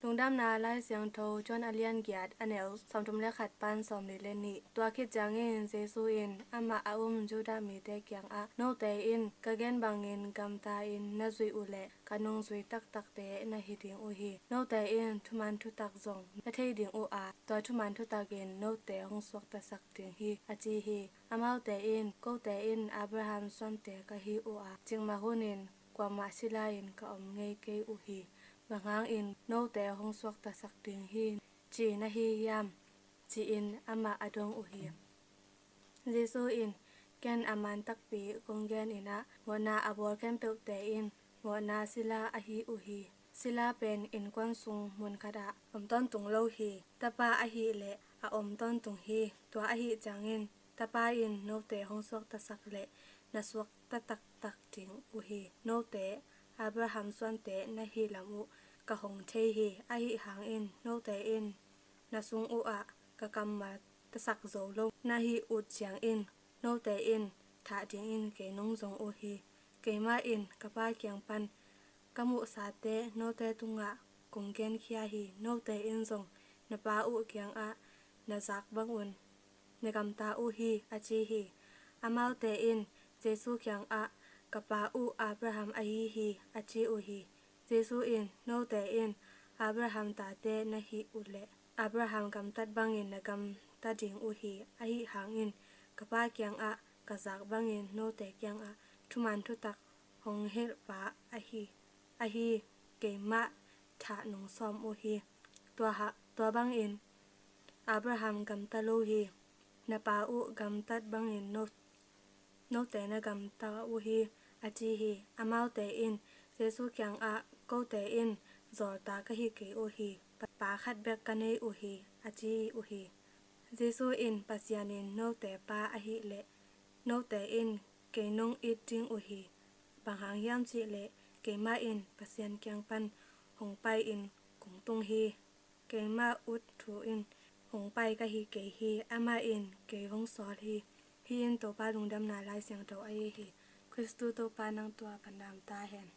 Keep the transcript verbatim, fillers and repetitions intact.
Lungdamna Lai Siangtho John a lian giat, a neu sawmthum le khat pan sawmli le nih. Tua khit ciangin Jesu in amah a um Judah mite kiangah, "Note in ka gen bangin gamta in na zuih uh leh ka nungzui taktakte na hi ding uh hi. Note in thuman thutak zong na thei ding uh a, tua thuman thutak in note hong suaktasak ding hi," a ci hi. Amaute in, "Kote in Abraham suante ka hi uh a, cikmah hunin kuamah sila in ka om ngei kei uh hi. Bang hangin note hong suaktasak ding hi ci na hi hiam?" ci-in amah a dong uh hi. Jesu in, "Ken a man takpi kong gen in ah, mawhna a bawl khempeuhte in mawhna sila ahi uh hi. Sila pen innkuan sung mun khatah om tawntung lo hi. Tapa ahih leh a om tawntung hi. Tua ahih ciangin Tapa in note hong suaktasak leh na suakta taktak ding uh hi. Note Abraham suante na hi lam uh ka hong thei hi. Ahih hangin note in na sung uh ah ka kammal tasak zo lo na hih uh ciangin note in thah dingin kei nong zong uh hi. Keimah in ka Pa kiang pan ka muhsate note tungah kong genkhia hi. Note in zong na pa uh kiangah na zak bangun na gamta uh hi," a ci hi. Amaute in Jesu kiangah, "Ka pa uh Abraham ahi hi," a ci uh hi. Jesu in, "Note in Abraham tate na hi uh leh Abraham gamtat bangin na gamta ding uh hi. Ahih hangin ka Pa kiangah ka zak bangin note kiangah thuman thutak hong hilhpa ahi, ahi keimah thah nong sawm uh hi. Tua ha, tua bangin Abraham gamta lo hi. Na pa uh gamtat bangin no, note na gamta uh hi," a ci hi. Amaute in Jesu kiangah, "Kote in zawlta ka hi kei uh hi. Pa, pa khat bek ka nei uh hi," a ci uh hi. Jesu in, "Pasian in note Pa ahih leh note in kei nong it ding uh hi. Bang hang hiam cih leh keimah in Pasian kiang pan hong pai in kong tung hi. Keimah ut thu in hong pai ka hi kei hi. Amah in kei hong sawl hi." Hih in Topa Lungdamna Lai Siangtho ahi hi. Khristu Topa nang tua pandam ta hen.